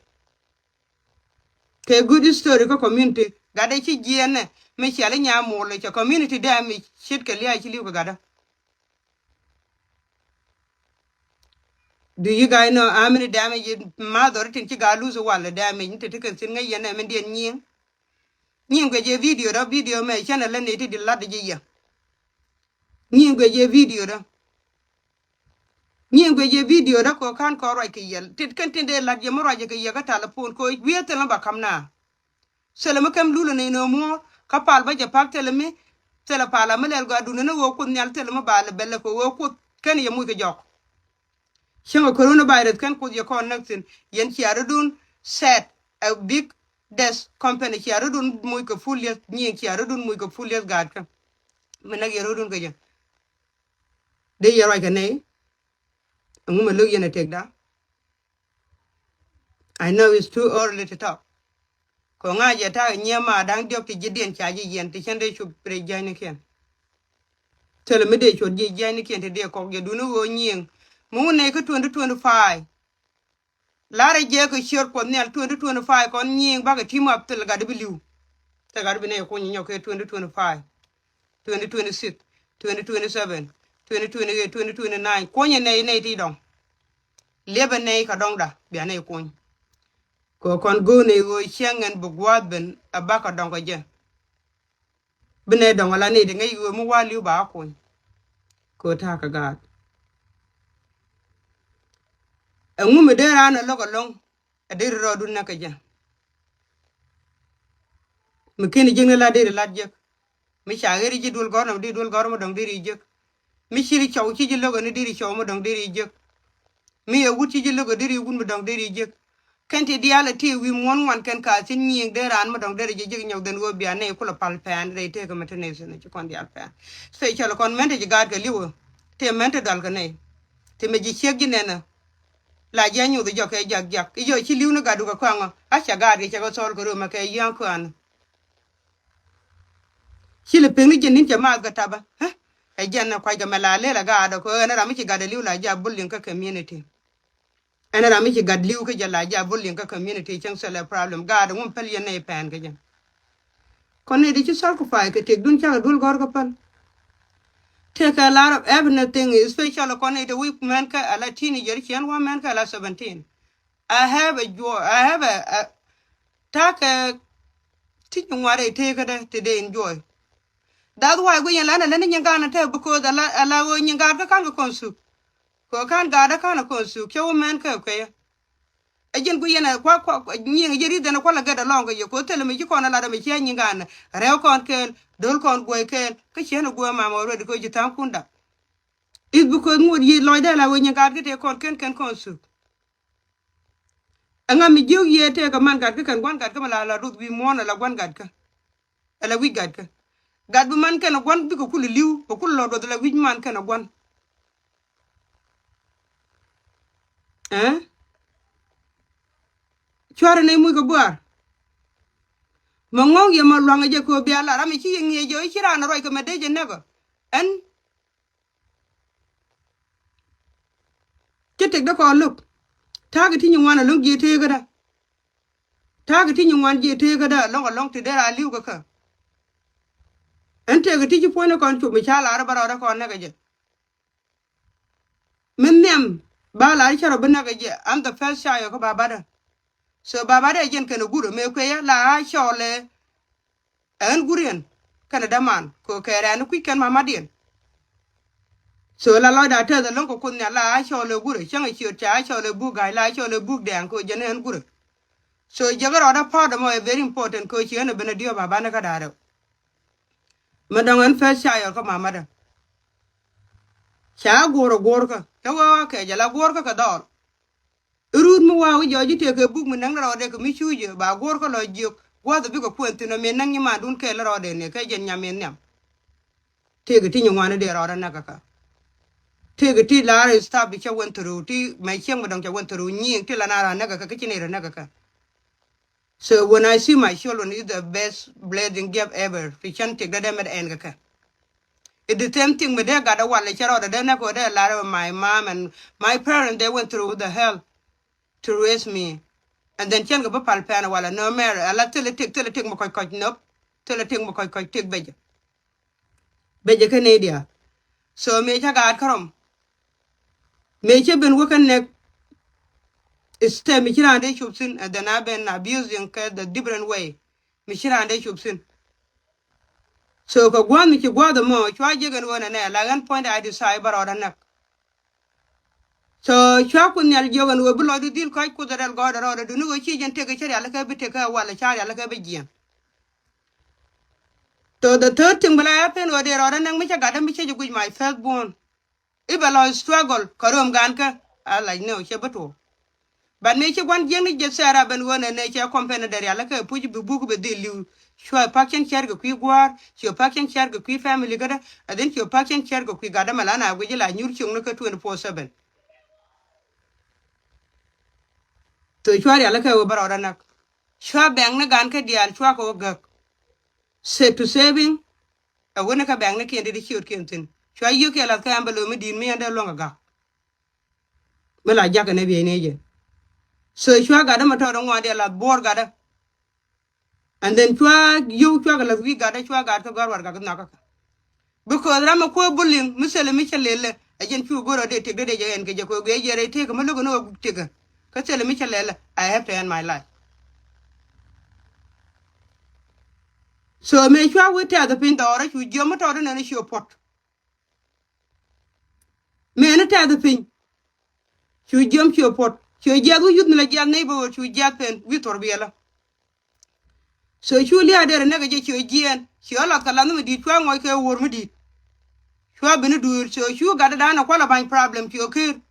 Kɛ good history kä community. Gatdä ci jiɛɛnɛ mi ciali nya muɔl cɛ community dɛ mi ce̱tkɛ lia̱a̱ ci li̱w kɛ gatdä. Do you guys know how many damage mother tin ci gaa lose wal damage ni ti ti kɛn thin ŋäc yɛn ɛ min diɛn nyiŋ? Nyiŋ guɛ jɛ video dɔ, video mɛ cɛn ɛ lä ni ti di lat ji̱ yɛ. Nyiŋ guɛ jɛ video dɔ. Nyiŋ guɛ jɛ video dɔ kɔ kan kɔ ruac kɛ yɛ. Tit kɛn tin dee lat yɛ mi ruac kɛ yɛ kä telephone kɔ wiee thil ni ba kam na. Thilɛ mi kɛm lulä ni nöömuɔ kä pal bä jɛ pak thilɛ mi. Thilɛ pal a mi lɛl gɔaa duni ni ɣöö kuoth nhial thilɛ mi ba lɛ bɛlɛ kɛ ɣöö kuoth kɛn yɛ muc kɛ jɔk. Cieŋ a coronavirus kɛn kuoth yɛ kɔn näk thi̱n yɛn cia rɔ̱dun set a big death company cia rɔ̱dun muc kɛ full lieth nyiŋ cia rɔ̱dun muc kɛ full lieth gaatkä. Mi näk yɛ rɔ̱dun kɛ jɛ dee yɛ ruac kɛ nɛy. Ɛŋu mɛ lo̱k yɛn a tëkda. I know it's too early to talk. Kɔ ŋa̱c yɛ ta̱a̱ nyiee ma da̱ŋ diɔ̱k ti ji̱ diɛn ca ji̱ yɛn ti cän dee cup rɛy jiäcnikiɛn. Thilɛ mi dee cuɔt ji̱ jiäcnikiɛn ti dee kɔk yɛ duni ɣöö nyiëëŋ. Mi wun nɛy kä twenty twenty-five. Larɛ jɛ kɛ ciöt Kuɔth Nhial twenty twenty-five kɔn nyiëëŋ bakɛ team up thil gat bi li̱w. Thil gat bi nɛy kuny nyɔk kɛ twenty twenty-five. Twenty twenty-six, twenty twenty-seven, twenty twenty-eight, twenty twenty-nine. Kuɔnyɛ nɛy nɛy ti dɔŋ. Liɛpɛ nɛy kɛ dɔŋda bia nɛy kuɔny. Kɛ kɔn go̱o̱r nɛy ɣöö cieŋ ɛn bi gua̱a̱th ben a bakɛ dɔŋ kɛ jɛ. Bi nɛy dɔŋ ala nɛy ti ŋäc ɣöö mi wa̱a̱ li̱w ba a kuɔny. Kɛ ta̱a̱ kɛ gaat. Ɛŋu mi dee raan ɛ lo̱k ɛlɔ̱ŋ. Ɛ deri rɔɔdun näk kɛ jɛ. Mi ken jiäkni la deri lat jiäk. Mi ca ɣer ji̱ duel gɔ̱rnɔ mi deri duel gɔ̱rnɔ mi dɔ̱ŋ deri jiäk. Mi ciri cɔw ci ji̱ lo̱k ɛn deri cɔw mi dɔ̱ŋ deri jiäk. Mi yɛ wut ci ji̱ lo̱k ɛ deri wut mi dɔ̱ŋ deri jiäk. Kɛn ti diaal ɛ ti wi̱i̱ muɔ̱n ŋuan kɛn ka thi̱n nyiëëŋ dee raan mi dɔ̱ŋ deri ji̱ jiäk nyɔk dhen ɣöö bia nɛy kulɛ pal pɛn rɛy tëëk kɛ mɛ te nɛy thi̱n ci kɔn diaal pɛn. Special kɔn mɛn te ji̱ gaat kɛ li̱wä. Te mɛn te dual kɛ nɛy. Te mɛ ji̱ ciek ji̱ nɛnä. La jiɛ nyuth jɔ kɛ jak jak i̱ jɔ ci li̱w ni gatdu kɛ kuaŋɔ a cɛ gaat kɛ cɛ kɛ thɔɔl kɛ römɛ kɛ yia̱a̱ŋ kua̱a̱n. Ci lɛ pek ni jɛ ni̱n cɛ maath kɛ tapä. Ɛ jɛn ni kuac kɛ mɛ la lel ɛ gaat kɛ ɣän ram mi ci gat ɛ li̱w la jiɛ a bullying kä community. Ɛn ram mi ci gat li̱w kä jɛ la jiɛ a bullying kä community cäŋ thilɛ problem gaat ŋun päl yɛn nɛy pɛn kɛ jɛ. Kɔn nɛy ti ci sacrifice kɛ tëkdun cakɛ duel gɔ̱r kä päl. Tëkɛ a lot of everything, especially kɔn nɛy ti wi̱i̱ mɛn kä a la teenager ciɛn wä mɛn kä a la seventeen. I have a joy, I have a, a ta̱kɛ ti nyin ŋuan rɛy tëëkädä ti dee enjoy. That's why guic yɛn la nɛ lät ni nyin gaat ni te because a la, a la ɣöö nyin gaat kä ka̱n kɛ kɔn thuk. Kɛ ka̱n gaat kä ka̱n kɛ kɔn thuk cɛ wä mɛn kä kɛ yɛ. Ɛ ji̱n guic yɛn ɛ kua kua nyiŋ ɛ ji̱ ri̱th ɛn ɛ kualɛ get along kɛ yɛ ko̱ thilɛ mi ci kɔn ɛ lat ɛmɛ ciɛ nyin gaat ni rɛw kɔn kɛɛl do̱l kɔn guɔ̱c kɛɛl kä ciɛn ɛ guɔ̱c mam already kɛ ji̱ tha̱a̱ŋ kunda. Is because ŋot yiëë lɔcdɛ la wee nyin gaat kä tëë kɔn ken ken kɔn thuk. Ɛŋa mi jiök yiëë tëë kɛ man gat kä kɛn gua̱n gat kä mi la la ruth wi̱i̱ muɔ̱ɔ̱n ala gua̱n gat kä. Ala wi̱c gat kä gat bi man kɛn a gua̱n bikɛ kul li̱w kɛ kul lɔ ruth ala wi̱c man kɛn a gua̱n. Ɛɛ cuarɛ nɛy muc kɛ buaar. Mɛ ŋɔ̱ŋ yɛ mɛ luaŋ ɛ jɛ kɛ ɣöö bia la ram mi ci yɛ ŋi̱eec jɛ ɣöö ci raan a ruac kɛ mɛ dee jɛ näk ɔ ɛn. Cä tëkdä kɔn lo̱k. Ta̱a̱ kɛ ti nyin ŋuan a lo̱ŋ jiɛ tëëkädä. Ta̱a̱ kɛ ti nyin ŋuan jiɛ tëëkädä a lo̱ŋ a lo̱ŋ ti dee raa li̱w kɛ kä. Ɛn tëëkä ti ci puɔ̱nyni kɔn cop mi ca lar bä rɔɔdä kɔn näk kɛ jɛ. Mi nhiam ba lar cä rɔ bi näk kɛ jɛ. I'm the first child kä babadä. So babadä ɛ jɛn kɛn a gurä mëë kuecä la a cɔɔlɛ. Ɛ ɣän guriɛn kɛnɛ däman kɛ kɛ rɛ̈n kui̱c kɛn mamadiɛn. So la lɔcda tɛth ɛlɔ̱ŋ kɛ Kuoth Nhial la a cɔɔl ɛ gurɛ cäŋ ɛ ciöt ca a cɔɔl ɛ buk ga̱a̱c la a cɔɔl ɛ buk dɛ̈ɛ̈ŋ kɛ jɛn ɛ ɣän gurɛ. So jiäkä rɔɔdä part ɛmɔ ɛ very important kɛ ci ɣän ɛ ben ɛ diɔ̱ɔ̱p a banɛ kä da̱rɛ. Mɛ dɔ̱ŋ ɣän first child kä mamadä. Ca guɔ̱r ɛ guɔ̱rkä ɛ wee wa kɛc ala guɔ̱rkä kɛ dhɔl. Iruut mi wa̱a̱ wi̱c jɔɔc i̱ tëëkɛ buk mi näŋ ni rɔɔdɛ kɛ mi cuucä ba guɔ̱ɔ̱r kä lɔ jiök gua̱a̱th bikɛ kuɛn thi̱n ɔ min näŋ nyi mandun kɛɛl rɔɔdɛ ni kɛ jɛn nyam in nhiam. Tëëkɛ ti nyi ŋuani dee rɔɔdɛ näk kä kä. Tëëkɛ ti la̱r stuff bi cä went through, ti mɛ cieŋ mi dɔ̱ŋ cä went through nyiŋ ti la na raan näk kɛ kɛ, kä ci nɛy rɔ näk kɛ kɛ. So when I see my children, it's the best blessing gift ever. Ti cän tëk dee dee mɛ dee ɛn kɛ kɛ. It's the same thing mi dee gat dee wal cä rɔɔdɛ dee näk kɛ dee la̱r, my mom and my parents, they went through the hell to raise me. And then cän kɛ bi pal pɛn wala no matter. Ala thilɛ tëk, thilɛ tëk mi kɔc kɔc nop. Thilɛ tëk mi kɔc kɔc tëk bɛcɛ. Bɛcɛ kä nɛy diaal. So mëë cä gaat kärɔm. Mëë cä ben wä kä näk. Step mi ci raan dee cop thi̱n, and then I been abusing kɛ the different way. Mi ci raan dee cop thi̱n. So kɛ gua̱a̱th mi ci gua̱a̱th ɛmɔ cua jek ɛn ɣöö nɛnɛ la ɣän puɔ̱nydɛ a decide bä rɔɔdɛ näk. So cua Kuoth Nhial jiök ɛn ɣöö bi lɔcdu dhil kɔc Kuoth rɛl gɔɔydɛ rɔɔdɛ duni ɣöö ci jɛn tëk cä rialikä bi tëk kä wal ca rialikä bi jiɛn. So the third thing bi la happen ɣöö dee rɔɔdɛ näk mi cä gatdä mi cä jɛ guic my first born. I̱ bɛ lɔ struggle kä röm gaankä. A lac ni ɣöö cɛ bi tuɔɔk. But mëë ci gua̱n jiäkni jɛ Sarah ben ɣöö nɛnɛ cɛ company dee rialikä puc bi buk bi dhil li̱w. Cua pak cɛn cɛr kɛ kui̱ gua̱a̱r, cua pak cɛn cɛr kɛ kui̱ family kädä, and then cua pak cɛn cɛr kɛ kui̱ gatdä mɛ la na guic la nyur ciökni kä twenty four seven. So cua rialikä wä bä rɔɔdä näk. Cua bɛŋni gaankä diaal cua kɛ wä gäk. Save to saving. Ɛ wä ni kä bɛŋnikiɛn ti di ciötkiɛn thi̱n. Cua yio̱kiɛn lath kä ɛn bɛ lo̱mi di̱i̱t mi ɛn dee luäŋ kɛ gak. Mi la jakä ni biey ni jɛ. So cua gatdä mi tɔɔt ŋuan diɛ lath buɔɔr gatdä. And then cua yio̱w cua kɛ lath wi̱i̱ gatdä cua gat kä gɔ̱r warɛgak nhɔakä kɛ. Because ram mi kuäär bullying mi thilɛ mi cä lelɛ. Ɛ jɛn cu go̱r ɔ dee tëk dee dee jɛ ɛn kɛ jɛ kɛ wi̱i̱ ɛ jɛ rɛy tëk mi lo̱k ni wä tëk. Kä thilɛ mi cä lelɛ. I have to end my life. So mëë cua wi̱i̱ tɛth piny dhɔrä cu jiɔm mi tɔɔt inɛn ci ɔ puɔt. Mëë ni tɛth piny. Cu jiɔm ci ɔ puɔt. Cu jiath wi̱i̱ yuth mi la jiath neighborhood cu jiath pen wi̱i̱ thor biɛlä. So cu lia̱a̱ derɛ näk jɛ ci ɔ jiɛɛn. Ci ɔ lath kɛ lath mi di̱i̱t cua ŋɔc kɛ wuɔ̱r mi di̱i̱t. Cua bini duëël. So cu gatdä da̱a̱n ɛ kualɛ ba̱ny problem ci ɔ ker.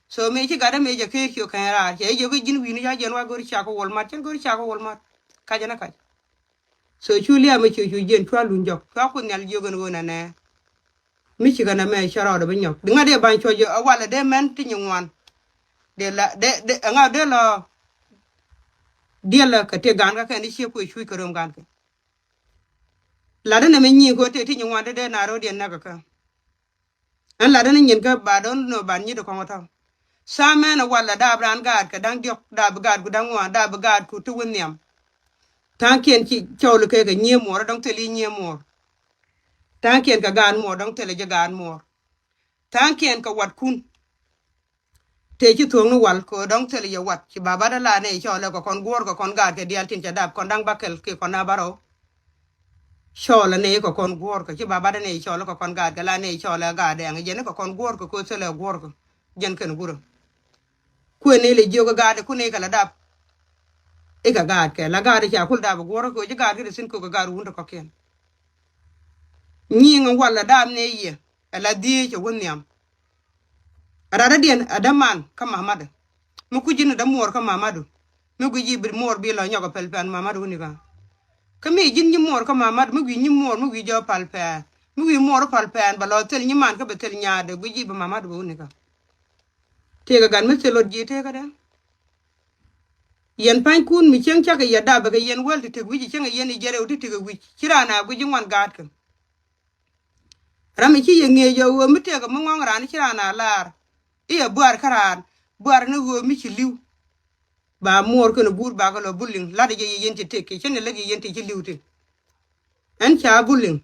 So mëë ci gatdä mëë jɛ ker ci ɔ kɛn raar. Cɛ jɛ kä ji̱n wi̱i̱ni ca jiɛn wa go̱ri ca kä Walmart. Cɛn go̱ri ca kä Walmart. Kacɛ ni kac. So cu lia̱a̱ mi ci cu jiɛn cua luny jɔk. Cua Kuoth Nhial jiök ɛn ɣöö nɛnɛ. Mi cikɛ nɛmɛ cä rɔɔdɛ bi nyɔk. Di ŋa̱t dee ba̱ny cuɔc ɛ walɛ dee mɛn ti nyi ŋuan. Dee la, dee, dee, ɛŋa dee lɔ. Diɛlɛ kɛ tëk gaankä kɛn i̱ ciek kuɛ cuc kɛ röm gaankä. Latdä nɛmɛ nyi̱i̱ kɛ ɣöö tëk ti nyi ŋuan dee dee na ro̱o̱diɛn näk kɛ kä. Ɛn latdä ni nyin kä ba do̱n nɔ ban nyit kɔŋ tɔ̱. Tha̱a̱ŋ mɛn ɛ walɛ daap raan gaatkɛ da̱ŋ diɔ̱k, daap bi gaatku da̱ŋ ŋuan, daap bi gaatku ti wä nhiam. Tha̱a̱ŋkiɛn ci cɔwli kɛ kɛ nyiee muɔɔr, dɔ̱ŋ thil i̱ nyiee muɔɔr. Tha̱a̱ŋkiɛn kɛ gaat muɔɔr, dɔ̱ŋ thil i̱ ji̱ gaat muɔɔr. Tha̱a̱ŋkiɛn kɛ watkun. Tëë ci thuɔ̱ɔ̱ŋni wal kɛ ɣöö dɔ̱ŋ thil yɛ wat ci babat ala nɛy cɔɔlɛ kɛ kɔn guɔ̱ɔ̱r kɛ kɔn gaatkɛ diaal tin cɛ dap kɔn da̱ŋ bakɛl kiɛ kɔn na bärɔw. Cɔɔlɛ nɛy kɛ kɔn guɔ̱ɔ̱r kɛ ci babat nɛy cɔɔlɛ kɛ kɔn gaatkɛ la nɛy cɔɔlɛ gaat ɛŋ jɛn kɛ kɔn guɔ̱ɔ̱r kɛ kɛ ɣöö thilɛ guɔ̱ɔ̱r kɛ jɛn kɛn gurä. Kuën ni lɛ jiök ɛ gaat ku ni kɛ lɛ dap. Ikɛ gaatkɛ la gaat i̱ ca kul dap ɛ guɔ̱ɔ̱r kɛ ɣöö ci gaat kä ti thi̱n kök ɛ gaat wun ti kɔ̱kiɛn. Nyiŋ ɛ wal ɛ dap ni yɛ ɛ la dhieec ɛ wä nhiam. Ɛ rat dädiɛn ɛ däman kä mamadä. Mi kui̱ ji̱n ɛ dämuɔɔr kä mamadä. Mi gui̱c ji̱ bi muɔɔr bi lɔ nyɔk ɛ pɛl pɛn mamadä wuni kä. Kä mi ji̱n nyi muɔɔr kä mamadä mi gui̱c nyi muɔɔr mi gui̱c jɔk pal pɛn. Mi gui̱c muɔɔr pal pɛn bɛ lɔ thil nyi man kä bɛ thil nyaadɛ gui̱c ji̱ bi mamadä bɛ wuni kä. Tëëkɛ gat mi thil lot ji̱ tëëkädɛ. Yɛn pa̱nykun mi cieŋ cakɛ yɛ dapɛ kɛ yɛn wäl ti tëk wi̱c cieŋ ɛ yɛn i̱ jɛrɛw ti tëk ɛ wi̱c ci raan a gui̱c i̱ ŋuan gaatkɛ. Ram mi ci yɛ ŋi̱eec ɛ ɣöö mi tëëkɛ mi ŋɔ̱ŋ raan ci raan a laar. I̱ ɛ buar kä raan buar ni ɣöö mi ci li̱w. Ba muɔɔr kɛn guur bakɛ lɔ buliŋ lat jɛ yɛ yɛn ti tëk kɛ cä ni läk yɛ yɛn ti ci li̱w ti. Ɛn ca buliŋ.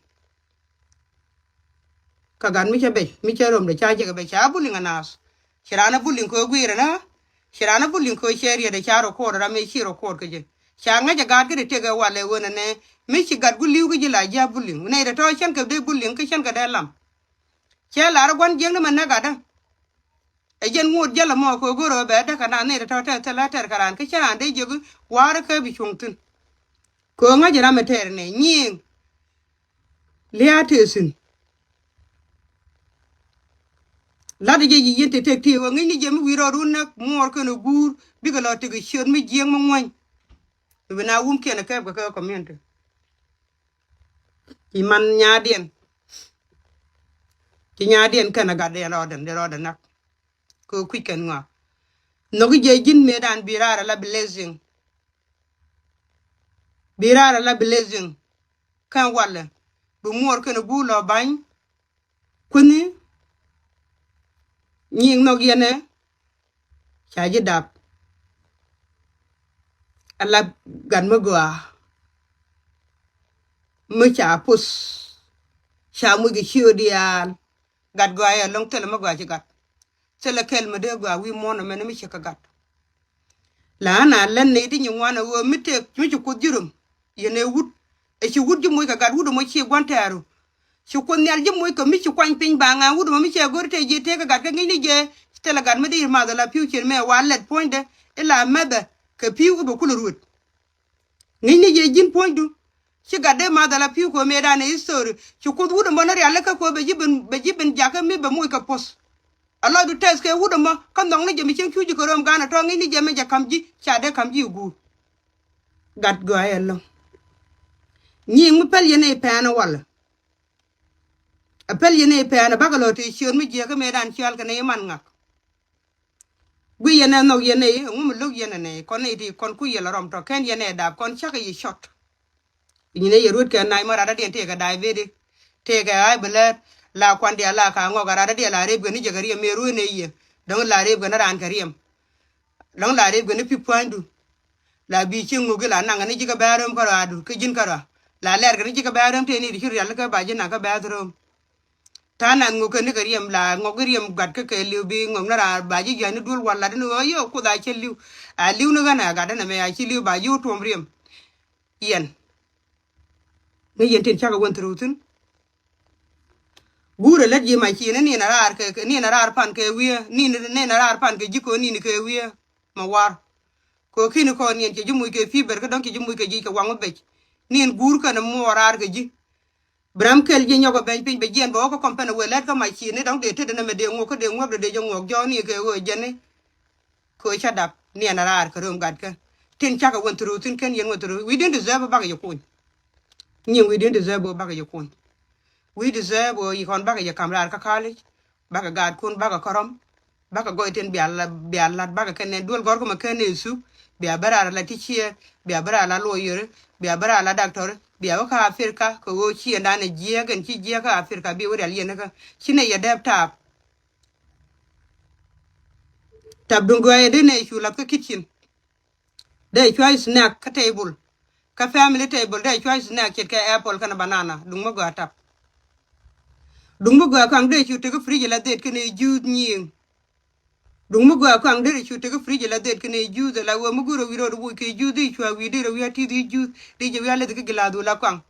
Kä gat mi cä bɛc mi cä römdɛ ca jek ɛ bɛc ca buliŋ ɛ naath. Ci raan ɛ buliŋ kɛ ɣöö gui̱i̱rɛ na. Ci raan ɛ buliŋ kɛ ɣöö cɛ rietdɛ ca rɔ ko̱o̱r ram mi ci rɔ ko̱o̱r kɛ jɛ. Ca ŋäc ɛ gaat kä ti tëk ɛ walɛ ɣöö nɛ nɛ mi ci gat ku li̱w kä ji̱ la ji̱ a buliŋ nɛy tɛ tɔ̱ cɛn kɛ dee buliŋ kä cɛn kɛ dee lam. Cɛ lar ɛ gua̱n jiäkni mɛ näk gatdä. Ɛ jɛn ŋot jälɛ mɔ kɛ ɣöö go̱rɛ ɣöö bɛ däk kɛ naath nɛy tɛ tɔ̱ tɛth thilɛ tɛr kɛ raan kä cä raan dee jiök wa̱a̱rä kä bi cuɔ̱ŋ thi̱n. Kɛ ɣöö ŋa̱c ram ɛ tɛɛr nɛ nyiëëŋ. Lia̱a̱ tëë thi̱n. La̱t jɛ yic yɛn tëë tëk tëë ɣöö ŋäcni jɛ mi wi̱i̱ rɔɔd run näk muɔɔr kɛn ɛ guur bikɛ lɔ tëk ɛ ciöt mi jiääk mi ŋuäny. Mi bi na wumkiɛn ɛ kɛɛp kɛ kɛ community. I̱ man nyaadiɛn. Ci nyaatdiɛn kɛn a gat dee rɔɔdɛn, dee rɔɔdɛn näk. Kɛ kui̱c kɛn ŋɔak. Nhɔki jɛ ji̱n mëëdan bi raar ala blessing. Bi raar ala blessing. Kɛn walɛ bi muɔɔr kɛn guur lɔ ba̱ny. Kuäni nyiŋ nhɔk yɛnɛ ca ji̱ dap. Ala gat mi gɔaa mi ca puth ca muc kɛ ciö diaal. Gat gɔaa yɛ lo̱ŋ thilɛ mi gɔaa ci gat. Thilɛ kɛl mi dee gɔaa wi̱i̱ muɔ̱ɔ̱n ɛmɛn mi ci kɛ gat. La na län nɛy ti nyi ŋuan ɛ ɣöö mi tëëk mi ci Kuoth ji̱ rom. Yɛn ɛ wut ɛ ci wut ji̱ moc kɛ gat wut ɛmɔ ci gua̱n tɛɛru. Ci Kuoth Nhial ji̱ moc kɛ mi ci kuany piny ba ŋa̱a̱ŋ wut ɛmɔ mi cɛ go̱r tëë ji̱ tëëk kɛ gat kä ŋi̱cni jɛ. Thilɛ gat mi dee yir math ala pi̱w cien mɛ wa lɛt puɔ̱nydɛ ila mɛthɛ kɛ pi̱w i̱ bɛ kulɛ ruet. Ŋi̱cni jɛ ji̱n puɔ̱nydu. Ci gat dee math ala pi̱w kɛ mëëdan ɛ history. Ci Kuoth wut ɛmɔ ni rialikä kɛ bɛ ji̱ ben, bɛ ji̱ ben jakä mi bɛ moc kɛ puɔ̱th. A lɔcdu tɛth kɛ wut ɛmɔ kä nhɔkni jɛ mi cieŋ cuc ji̱ kɛ röm ganɛ tɔ̱ ŋi̱cni jɛ mɛ jɛ ka̱m ji̱ ca dee ka̱m ji̱ ɛ guur. Gat gɔaa yɛ lo̱ŋ. Nyiŋ mi päl yɛn ɛ pɛn ɛ walɛ. A päl yɛn ɛ pɛn ɛ bakɛ lɔ tëë ciöt mi jiäkä mëëdan cial kɛ nɛy man ŋak. Guiy yɛn ɛ nhɔk yɛn ɛ ŋu mi lo̱k yɛn ɛ nɛy kɔn nɛy ti kɔn kui̱ yɛn la rɔm tɔ̱ kɛn yɛn ɛ dap kɔn cakɛ yi cɔt. Nyin ɛ yɛ ruet kɛ nac mɔ rat adiɛn tëëkɛ diabetic tëëkɛ high blood la kuan diaal la ka ŋɔk a rat adiɛn la rep kɛ ni jɛ kɛ riɛm mëë ruet nɛ yɛ. Dɔ̱ŋ la rep kɛ ni raan kɛ riɛm. Dɔ̱ŋ la rep kɛ ni pi̱ pua̱nydu. La bi cieŋ ŋoki la naŋ kɛ ni ji̱ kɛ bɛ̈ɛ̈r rem kärɔadu kä ji̱n kärɔa. La lɛr kɛ ni ji̱ kɛ bɛ̈ɛ̈r rem tëë ni di ci rialikä ba ji̱ naŋ kä bɛ̈ɛ̈r rem. Ta̱a̱ nath ŋok kɛn ni kɛ riɛm la ŋɔk i̱ riɛm gat kä kɛ li̱w bi ŋɔk ni raar ba ji̱ jua̱c ni duel wal lat ni ɣöö yio̱w Kuoth a cä li̱w. A li̱w ni ɣän a gat ni mɛ a ci li̱w ba ji̱ wä tuɔm riɛm. Yɛn ŋäc yɛn tin cakɛ wän through thi̱n. Guurɛ lät ji̱ mac ci ni niɛn a raar kɛ niɛn a raar pan kɛ wi̱i̱ niɛn a raar pan kɛ ji̱ ko̱n niɛn kɛ wi̱i̱. Ma war kɛ ki̱ni kɔn niɛn cɛ ji̱ muc kɛ fever kä dɔ̱ŋ cɛ ji̱ muc kɛ ji̱ kɛ waŋ wä bec. Niɛn guur kɛn muɔɔr raar kɛ ji̱. Bi ram kɛl ji̱ nyɔk ɛ bɛny piny bɛ jiɛn bɛ wä kä kɔm pɛn ɛ wëë lɛt kä mac ci ni dɔ̱ŋ dee tetdɛ nɛmɛ dee ŋuɔk kä dee ŋuɔk dee dee jɛ ŋuɔk jɔɔk ni kɛ ɣöö jɛn ni. Kɛ ɣöö ca dap niɛn a raar kɛ röm gat kä tin cakɛ wän through thi̱n kɛn yɛn wän through. We didn't deserve bakɛ jɛ kuny. Nyiŋ we didn't deserve bakɛ jɛ kuny. We deserve ɣöö yi kɔn bakɛ jɛ ka̱m raar kä college. Bakɛ gaatkun bakɛ kärɔm. Bakɛ gɔɔy tin bia lat bia lat bakɛ kɛn nɛ duel gɔ̱rkä mɛ kɛn nɛ thup. Bia bä raar la teacher, bia bä raar la lawyer, bia bä raar la doctor, bia wä kä Africa kɛ ɣöö ci ɛn danɛ jiɛɛk ɛn ci jiɛɛk kä Africa bi wä rial yɛn kä ci nɛ yɛ dɛp taap. Tap duŋ gɔɔyɛ dee nɛ cu lath kä kitchen. Dee cua snack kä table. Kä family table dee cua snack ce̱tkɛ apple kɛnɛ banana duŋ mi gɔaa tap. Duŋ mi gɔaa kaŋ dee cu tek kä fridge la dhet kɛnɛ juice nyiëëŋ. Duŋ mi gɔaa kaŋ dee cu tek kä fridge la dhet kɛnɛ juice la wee mi go̱o̱rɛ wi̱i̱ rɔɔd wuc kɛ juice dee cua wi̱i̱ dee rɛ wi̱i̱ a ti̱th i̱ juice dee jɛ wi̱i̱ a leth kä gilath wä la kaŋ.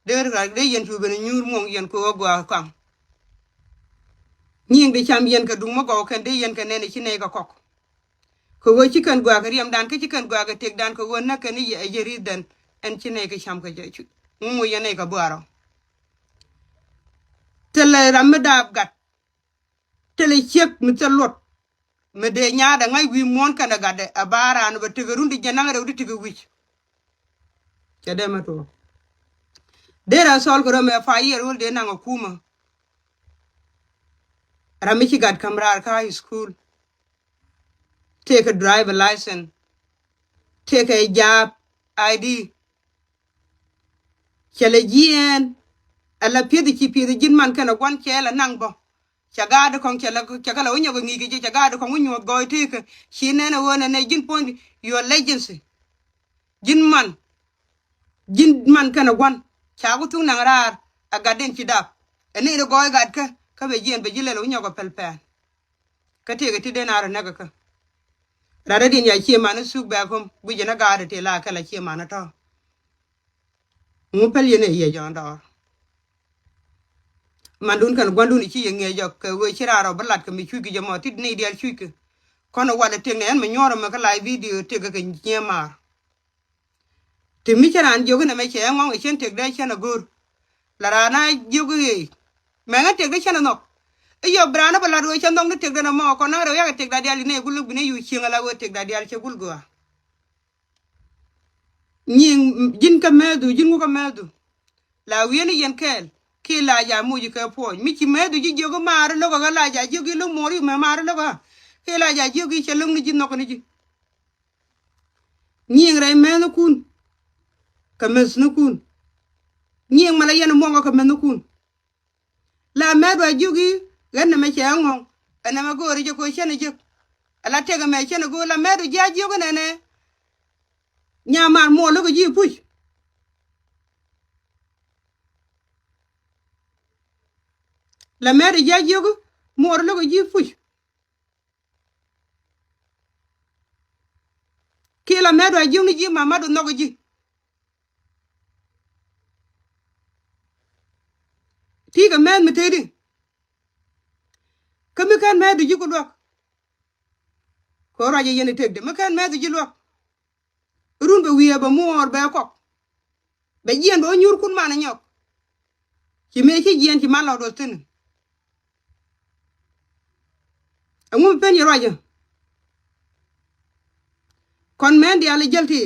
Dee rak dee yɛn cu ben nyuur muɔŋ yɛn kɛ ɣöö gɔaa kaŋ. Nyiëëŋ dee cam yɛn kɛ duŋ mi gɔaa kɛn dee yɛn kɛ nɛn ci nɛy kɛ kɔk. Kɛ ɣöö ci kɛn gɔaa kɛ riɛmdan kä ci kɛn gɔaa kɛ tëkdan kɛ ɣöö näk kɛn i̱ yɛ ɛ jɛ ri̱thdan ɛn ci nɛy kɛ cam kɛ jɛ cu. Ŋu moc yɛn nɛy kɛ buaarɔ. Thilɛ ram mi daap gat. Thilɛ ciek mi thil luɔt. Mi dee nyaatdɛ ŋa̱c wi̱i̱ muɔ̱ɔ̱n kɛnɛ gatdɛ a ba raan bɛ tekɛ run di jɛ naŋ rɛw di tekɛ wi̱c. Cɛ dee mɛ tuɔɔk. Dee raan thɔɔl kɛ rɔ mɛ five year old dee naŋ a kumä. Ram mi ci gat ka̱m raar kä high school. Tekɛ driver license. Tekɛ jaab I D. Cɛ lɛ jiɛɛn. Ɛ la pieth ci pieth ji̱n man kɛnɛ gua̱n cɛ lɛ naŋ bä. Cɛ gaat kɔŋ cɛ lɛ cɛ kɛ lɛ wä nyɔk ɛ ŋi̱i̱c kɛ ji̱ cɛ gaat kɔŋ wä nyuɔ̱th gɔɔy tëëkä. Ci nɛn ɛ ɣöö nɛn ɛ ji̱n puɔ̱ny your legacy. Ji̱n man. Ji̱n man kɛnɛ gua̱n. Ca ku thuk naŋ raar. Ɛ gatden ci dap. Ɛ ni ri gɔɔy gatkä. Kä bɛ jiɛɛn bɛ ji̱ lɛl wä nyɔk ɛ pɛl pɛɛn. Kä tëëkɛ ti den a rɔ näk kä. Rat ɛ din ya cie man thuk bɛ kum guic ɛn ɛ gaat ɛ tëë la kɛl a cie man ɛ tɔ̱. Ŋu päl yɛn ɛ yɛ jɔ̱ɔ̱n dɔɔr. Mandun kɛn gua̱ndun i̱ ci yɛ ŋiɛc jɔk kɛ ɣöö ci raan rɔ bi lat kɛ mi cuc kɛ jɛ mɔ tit ni diaal cuc kɛ. Kɔn i̱ walɛ tëk ni ɛn mi nyuɔ̱ɔ̱r ɛmɛ kä live video tëk kɛ kɛ nyiee maar. Ti mi cä raan jiök inɛ mɛ cɛ ŋɔ̱ŋ ɛ cɛn tëk dee cɛn ɛ go̱o̱r. La raan a jiök i̱ ɣeec mɛŋä tëk dee cɛn ɛ nhɔk. I̱ yɔp bi raan ɛ bɛ lat ɣöö cɛ nhɔk ni tëk dee nɛ mɔ kɔn naŋ rɛw yakɛ tëk da diaal inɛ kuluk bi ni yuc cieŋ ala ɣöö tëk da diaal cɛ gul gɔaa. Nyiŋ ji̱n kä mɛthu ji̱n ŋu kä mɛthu. La wi̱i̱ ni yɛn kɛɛl Kiɛ la ja moc kɛ puɔ̱ny mi ci mɛthu ji̱ jiök i̱ maar i̱ lo̱kä kä la ja jiök i̱ lo̱k muɔɔr i̱ mɛ maar i̱ lo̱kä. Kiɛ la ja jiök i̱ cɛ lo̱ŋ ni ji̱ nhɔk ni ji̱. Nyiëŋ rɛy mɛthnikun kɛ mɛthnikun. Nyiëŋ mɛ la yɛn muɔŋä kɛ mɛthnikun. La mɛthu a jiök i̱ ɣän nɛmɛ cɛ ŋɔ̱ŋ. Ɛn nɛmɛ go̱o̱ri jɛ ko̱ cɛn ɛ jiök. Ala tëk ɛmɛ cɛn ɛ go̱o̱r la mɛthu ji̱ a jiök inɛnɛ. Nyamaar muɔɔr lo̱k ji̱ puc. La mɛthu ji̱ a jiök muɔɔr lo̱k ji̱ puc. Kiɛ la mɛthu a jiök ni ji̱ mamat du nhɔk ji̱. Ti kɛ mɛth mi tëëdi. Kä mi kɛn mɛthu ji̱ ku luäk. Kɛ ruac ɛ yɛn i̱ tëkdɛ mi kɛn mɛthu ji̱ luäk. Run bɛ wi̱i̱ ɛ bɛ muɔɔr bɛ kɔk. Bɛ jiɛn bɛ wä nyuur kun man ɛ nyɔk. Ci mëë ci jiɛn ci man lɔt wä thi̱n. Ɛŋu mi pen yɛ ruacä. Kɔn mɛn diaal i̱ jäl ti.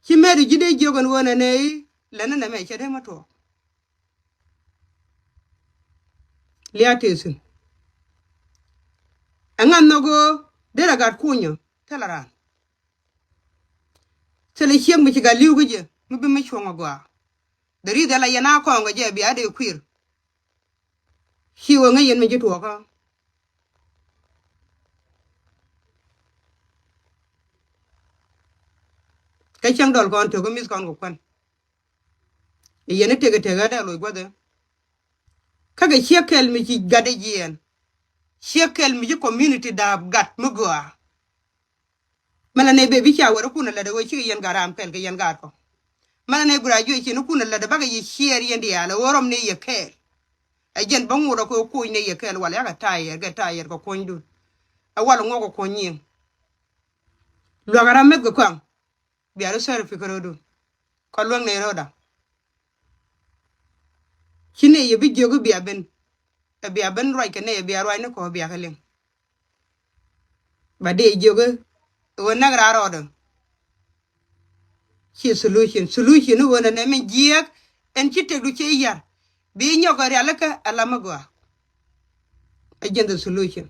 Ci mɛthu ji̱ dee jiök ɛn ɣöö nɛnɛ i̱ lɛn nɛmɛ cɛ dee ma tuɔɔk. Lia̱a̱ tëë thi̱n. Ɛŋa nhɔk ɣöö derɛ gat kunyä thilɛ raan. Thilɛ ciek mi ci gat li̱w kä jɛ mi bi mi cuɔ̱ŋ agɔaa. The reason la yɛn a kɔɔŋ kɛ jɛ bia dee kui̱r. Ci ɣöö ŋäc yɛn mi ji̱ tuɔɔkä. Kä cäŋ dɔl kɔn tök kä mi̱th kɔn kɛ kuän. Yɛn i̱ tëk i̱ tëk ɣä dee loc guäthɛ. Kä kɛ ciek kɛl mi ci gat i̱ jiɛɛn. Ciek kɛl mi ci community da̱a̱p gat mi gɔaa. Mɛn la nɛ bee bi ca wɛr ikun a lätdɛ ɣöö cikɛ yɛn gat raam kɛl kɛ yɛn gat kɔ. Mɛn la nɛ graduation ikun a lätdɛ bakɛ yɛ ciɛɛr yɛn diaal ɛ ɣöö rɔm ni yɛ kɛɛl. Ɛ jɛn bä ŋot ɛ kɛ kuɔ̱ny ni yɛ kɛɛl wal yakɛ tayɛr kɛ tayɛr kɛ kuɔ̱nydun. Ɛ wal ŋuɔk kɛ kuɔ̱ny nyiëŋ. Luäk ɛ ram meth kɛ kɔaŋ. Bia rɔ sɛr pi käröödun. Kɔ luäŋ nɛy rɔɔda. Ci nɛy yɛ bi jiök i̱ bia ben. Ɛ bia ben ruac kɛ nɛy ɛ bia ruac ni kɔ bia kɛ liŋ. Ba dee jiök i̱ ɣöö näk raar rɔɔdä. Ci solution. Solution i̱ ɣöö nɛ nɛ min jiɛɛk ɛn ci tëkdu ci yar. Bi nyɔk ɛ rialikä ɛ lam mi gɔaa. Ɛ jɛn the solution.